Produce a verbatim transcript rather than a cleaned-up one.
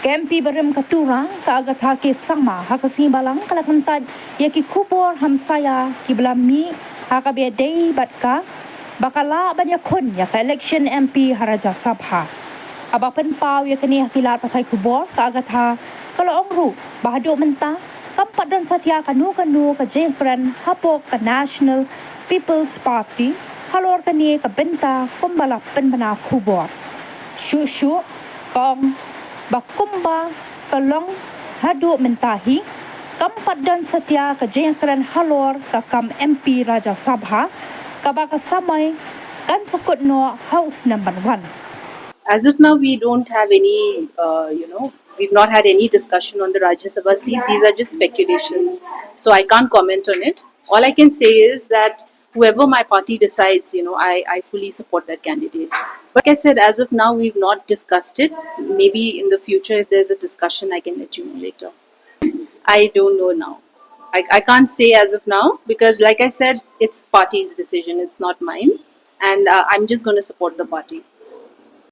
Ka MP barim ka Tura, ka Agatha K Sangma, ha ka sngi Balang ka la kyntait ïa ki khubor hamsaïa kiba la mih ha kaba ïadei bad ka ba ka lah ban ïakhun ïa ka election MP ha Rajya Sabha. Haba pynpaw ïa kane ha ki lad pathai khubor, ka Agatha ka la ong ruh ba haduh mynta kam pat don satia kano kano ka jingkren hapoh ka National People's Party halor kane ka bynta kumba la pynbna khubor. Shuh shuh ka ong ba kumba ka long haduh mynta hi, kam pat don satia ka jingkren halor ka kam MP Rajya Sabha, kaba ka samoi kan sa kut noh ha u snem ban wan. As of now, we don't have any, uh, you know, we've not had any discussion on the Rajya Sabha seat. These are just speculations. So I can't comment on it. All I can say is that whoever my party decides, you know, I, I fully support that candidate. But like I said, as of now, we've not discussed it. Maybe in the future, if there's a discussion, I can let you know later. I don't know now. I, I can't say as of now because, like I said, it's party's decision. It's not mine. And uh, I'm just going to support the party.